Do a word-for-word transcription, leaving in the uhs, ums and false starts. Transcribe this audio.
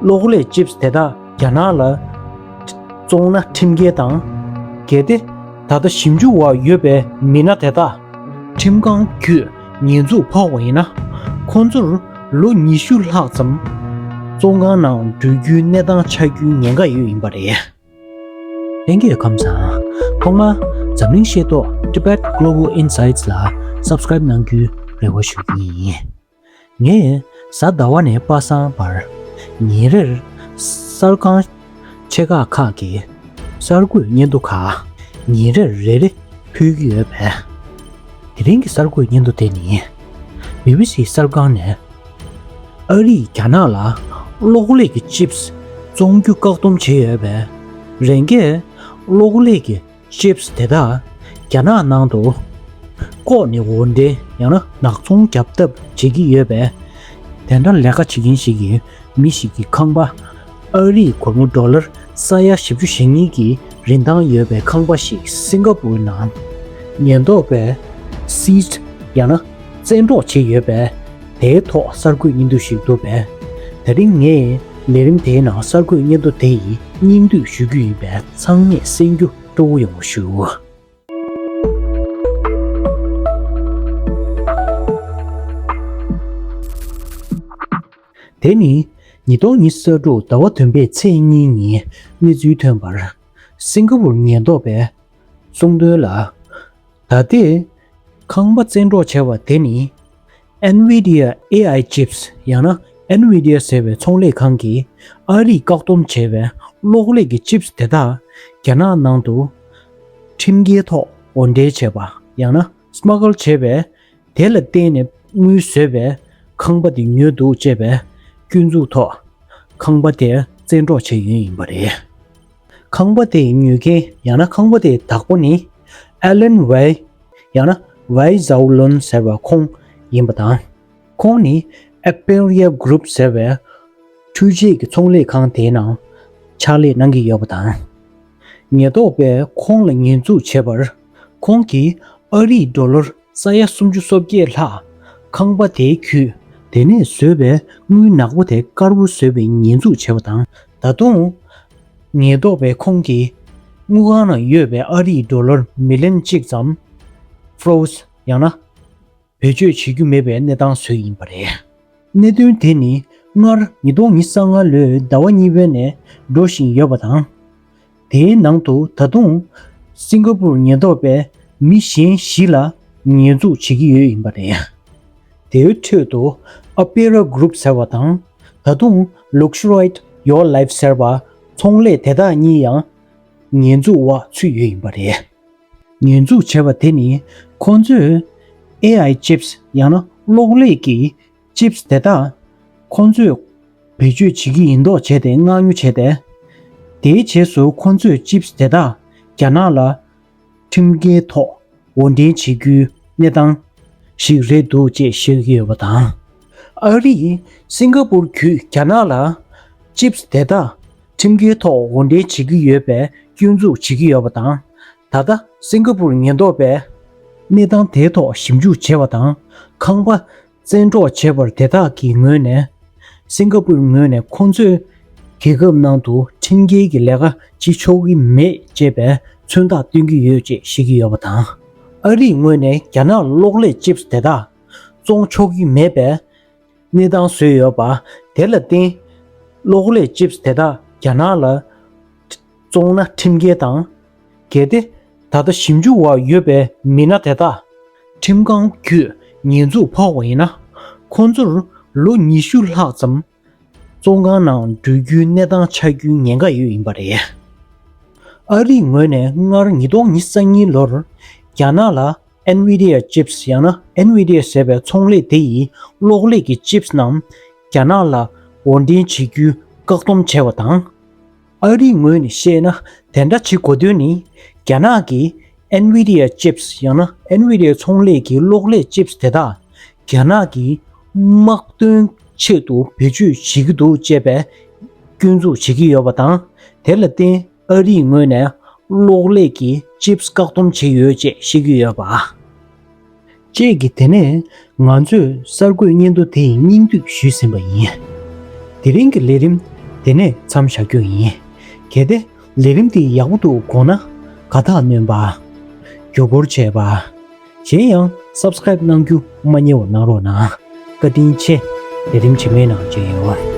གློག་ཀླད་ཅིབས་དེ་དག་རྒྱ་ནག་ལ་བཙོང་ན་ཁྲིམས་འགལ་དང་། གལ་ཏེ་ད་ལྟ་ཞིབ་འཇུག་འོག་ཡོད་པའི་མི་སྣ་དེ་དག་ཁྲིམས་ཁང་བརྒྱུད་ཉེས་འཛུགས་ཕོག་པ་ཡིན་ན། ཁོང་ཚོར་ལོ་ཉི་ཤུ་ལྷག་ཙམ་བཙོན་ཁང་ནང་འགྲོ་རྒྱུའི་གནས་སྟངས་ཆགས་རྒྱུའི་ཉེན་ཁ་ཡོད་ཡིན་པ་རེད། ལྷན་རྒྱས་ཁམས་བཟང་། ཐོག་མར་འཛམ་གླིང་ཤེས་རྟོགས་Tibet Global Insights ལ་Subscribe གནང་རྒྱུའི་རེ་བ་ཞུ་རྒྱུ་ཡིན། ངས་གཟའ་ཟླ་བ་ནས་པ་སངས་བར་ཉིན་རེར་གསར་ཁང་ཆེ་ཁག་ཁག་གི་གསར་འགོད་སྙན་ཐོ་ཁག་ཉིན་རེར་རེ་རེ་ཕུལ་གྱི་ཡོད་པས། དེ་རིང་གི་གསར་འགོད་སྙན་ཐོ་དེ་ནི་བི་བི་སི་གསར་ཁང་ནས། ཨ་རིས་རྒྱ་ནག་ལ་གློག་ཀླད་ཀྱི་ཅིབས་བཙོང་རྒྱུ་བཀག་སྡོམ་བྱས་ཡོད་པས། རང་གིས་གློག་ཀླད་ཀྱི་ཅིབས་དེ་དག་རྒྱ་ནག་ནང་དུ་བཀོག་ནས་འོར་འདྲེན་ཡང་ན་ནག་ཚོང་རྒྱག་ཐབས་བྱེད་ཀྱི་ཡོད་པས། དེ་འདྲ་ལས་ཀ་བྱེད་མཁན་ཞིག་གི་མི་ཞིག་གི་ཁང་པ། ཨ་རིའི་སྒོར་མོ་ཌོ་ལར་ས་ཡ་བཞི་བཅུ་ཞེ་གཉིས་ཀྱི་རིན་ཐང་ཡོད་པའི་ཁང་པ་ཞིག་སིང་ག་པུར་ནང་ཉེན་རྟོག་པས་སིས་ཡང་ན་བཙན་འཕྲོག་བྱས་ཡོད་པས། དེའི་ཐོག་གསར་འགོད་སྙན་ཐོ་ཞིག་འདུག་པས། དེ་རིང་ངས་ལས་རིམ་དེའི་ནང་གསར་འགོད་སྙན་ཐོ་དེ་ཡི་སྙིང་བསྡུས་ཞུ་རྒྱུ་ཡིན་པས། ཚང་མས་གསན་རྒྱུ་སྤྲོ་བོ་ཡོང་བ་ཞུ། དེ་ནི་ཉིས་སྟོང་ཉི་ཤུ་རྩ་དྲུག་ཟླ་བ་བདུན་པའི་ཚེས་གཉིས་ཉིན་གནས་ཚུལ་ཐོན་པར། སིང་ག་པུར་ཉེན་རྟོག་པས་གསུངས་དོན་ལ། ད་ལྟའི་ཁང་པ་བཙན་འཕྲོག་བྱས་པ་དེ་ནི། Nvidia AI chips ཡང་ན་Nvidia ཟེར་བའི་ཚོང་ལས་ཁང་གིས་ཨ་རིས་བཀག་སྡོམ་བྱས་པའི་གློག་ཀླད་ཀྱི་ཅིབས་དེ་དག་རྒྱ་ནག་ནང་དུ་ཁྲིམས་འགལ་ཐོག་འོར་འདྲེན་བྱས་པ་ཡང་ན་སྨ་ཀལ་བྱས་པས། དེ་ལ་བརྟེན་ནས་དངུལ་བཟོས་པའི་ཁང་པ་དེ་ཉོས་འདུག་ཅེས་པའི་སྐྱོན་འཛུགས་ཐོག་ཁང་པ་དེ་བཙན་འཕྲོག་བྱས་ཡོད་ཡིན་པ་རེད། ཁང་པ་དེ་ཉོ་མཁན་ཡང་ན་ཁང་པ་དེའི་བདག་པོ་ནི་Alan Wei ཡང་ན་Wei Zhaolun ཟེར་བ་ཁོང་ཡིན་པ་དང་། ཁོང་ནི་Aperia Group ཟེར་བའི་འཕྲུལ་ཆས་ཀྱི་ཚོང་ལས་ཁང་དེའི་ནང་ཕྱག་ལས་གནང་གི་ཡོད་པ་དང་། ཉེན་རྟོག་པས་ཁོང་ལ་ཉེས་འཛུགས་བྱས་པར། ཁོང་གིས་ཨ་རིའི་ཌོ་ལར་ས་ཡ་སུམ་ཅུ་སོ་བརྒྱད་ལྷག་ཁང་པ་དེའི་བརྒྱུད་དེ་ནས་བཟོས་པའི་དངུལ་ནག་པོ་དེ་དཀར་པོ་བཟོས་པའི་ཉེས་འཛུགས་བྱས་པ་དང་། ད་དུང་ཉེན་རྟོག་པས་ཁོང་གི་དངུལ་ཁང་ནང་ཡོད་པའི་ཨ་རིའི་ཌོ་ལར་མི་ལན་གཅིག་ཙམ་froze ཡང་ན་བེད་སྤྱོད་བྱེད་རྒྱུ་མེད་པའི་གནས་སྟངས་བཟོས་ཡིན་པ་རེད། གནད་དོན་དེ་ནི་སྔར་ཉིས་སྟོང་ཉི་ཤུ་རྩ་ལྔ་ལོའི་ཟླ་བ་གཉིས་པ་ནས་འགྲོ་བཞིན་ཡོད་པ་དང་། དེའི་ནང་དུ་ད་དུང་སིང་ག་པུར་ཉེན་རྟོག་པས་མི་གཞན་བཞི་ལ་ཉེས་འཛུགས་བྱེད་ཀྱི་ཡོད་ཡིན་པ་རེད། དེའི་ཁྲོད་དུ་Apera Group ཟེར་བ་དང་། ད་དུང་Looksright Your Life ཟེར་བ་ཚོང་ལས་དེ་དག་གཉིས་ཡང་ཉེས་འཛུགས་འོག་ཚུད་ཡོད་ཡིན་པ་རེད། ཉེས་འཛུགས་བྱས་པ་དེ་ནི་ཁོང་ཚོས་ཨེ་ཨའི་ཅིབས་ཡང་ན་གློག་ཀླད་ཀྱི་ཅིབས་དེ་དག་ཁོང་ཚོས་བེད་སྤྱོད་བྱེད་ཀྱི་ཡིན་མདོག་བྱས་ཏེ་མངགས་ཉོ་བྱས་ཏེ། དེའི་རྗེས་སུ་ཁོང་ཚོས་ཅིབས་དེ་དག་རྒྱ་ནག་ལ་ཁྲིམས་འགལ་ཐོག་འོར་འདྲེན་བྱེད་རྒྱུའི་གནས་སྟངས་ཤིག་རེད་འདུག་ཅེས་བཤད་ཀྱི་ཡོད་པ་དང་། ཨ་རིས་སིང་ག་པུར་བརྒྱུད་རྒྱ་ནག་ལ་ཅིབས་དེ་དག་ཁྲིམས་འགལ་ཐོག་འོར་འདྲེན་བྱེད་ཀྱི་ཡོད་པའི་སྐྱོན་འཛུགས་བྱེད་ཀྱི་ཡོད་པ་དང་། ད་ལྟ་སིང་ག་པུར་ཉེན་རྟོག་པས་གནས་སྟངས་དེའི་ཐོག་ཞིབ་འཇུག་བྱས་པ་དང་། ཁང་པ་བཙན་འཕྲོག་བྱས་པར་དེ་དག་གི་ངོས་ནས། སིང་ག་པུར་ངོས་ནས་ཁོང་ཚོས་རྒྱལ་ཁབ་ནང་དུ་ཁྲིམས་འགལ་གྱི་ལས་ཀ་བྱེད་ཆོག་གི་མེད་ཅེས་པའི་མཚོན་རྟགས་སྟོན་གྱི་ཡོད་ཅེས་བཤད་ཀྱི་ཡོད་པ་དང་། ཨ་རིའི་ངོས་ནས་རྒྱ་ནག་གློག་ཀླད་ཅིབས་དེ་དག་བཙོང་ཆོག་གི་མེད་པའི་གནས་སྟངས་བཟོས་ཡོད་པ། དེ་ལ་བརྟེན། གློག་ཀླད་ཅིབས་དེ་དག་རྒྱ་ནག་ལ་བཙོང་ན་ཁྲིམས་འགལ་དང་། གལ་ཏེ་ད་ལྟ་ཞིབ་འཇུག་འོག་ཡོད་པའི་མི་སྣ་དེ་དག་ཁྲིམས་ཁང་བརྒྱུད་ཉེས་འཛུགས་ཕོག་པ་ཡིན་ན། ཁོང་ཚོར་ལོ་ཉི་ཤུ་ལྷག་ཙམ་བཙོན་ཁང་ནང་འགྲོ་རྒྱུའི་གནས་སྟངས་ཆགས་རྒྱུའི་ཉེན་ཁ་ཡོད་ཡིན་པ་རེད། ཨ་རིའི་ངོས་ནས་སྔར་ཉིས་སྟོང་ཉི་ཤུ་རྩ་གཉིས་ལོར་རྒྱ་ནག་ལ་Nvidia chips ཡང་ན་Nvidia ཟེར་བའི་ཚོང་ལས་དེ་ཡིས་གློག་ཀླད་ཀྱི་ཅིབས་རྣམས་རྒྱ་ནག་ལ་འོར་འདྲེན་བྱེད་རྒྱུའི་བཀག་སྡོམ་བྱས་པ་དང་། ཨ་རིའི་ངོས་ནས་བཤད་ན། དེ་འདྲ་བྱེད་དགོས་དོན་ནི། རྒྱ་ནག་གིས་Nvidia chips ཡང་ན་Nvidia ཚོང་ལས་ཀྱི་གློག་ཀླད་ཅིབས་དེ་དག་རྒྱ་ནག་གི་དམག་དོན་ཆེད་དུ་བེད་སྤྱོད་བྱེད་ཀྱི་འདུག་ཅེས་པའི་སྐྱོན་འཛུགས་བྱེད་ཀྱི་ཡོད་པ་དང་། དེ་ལ་བརྟེན། ཨ་རིའི་ངོས་ནས་གློག་ཀླད་ཀྱི་ཅིབས་བཀག་སྡོམ་བྱས་ཡོད་ཅེས་བཤད་ཀྱི་ཡོད་པ། བཅས་ཀྱིས་དེ་ནས་ང་ཚོས་གསར་འགོད་སྙན་ཐོ་དེ་ཡི་སྙིང་བསྡུས་ཞུས་ཟིན་པ་ཡིན། དེ་རིང་གི་ལས་རིམ་ དེ་ནས་མཚམས་བཞག་རྒྱུ་ཡིན། གལ་ཏེ་ལས་རིམ་འདི་ཡག་པོ་འདུག་དགོངས་ན་དགའ་རྟགས་སྣོན་པ། མགྱོགས་པོར་བྱས་པ། གཞན་ཡང་སབ་སི་ཀ་རེབ་གནང་རྒྱུ་མ་བསྙེལ་བ་གནང་རོགས་གནང་། བཀའ་དྲིན་ཆེ། ལས་རིམ་རྗེས་མའི་ནང་མཇལ་ཡོང་།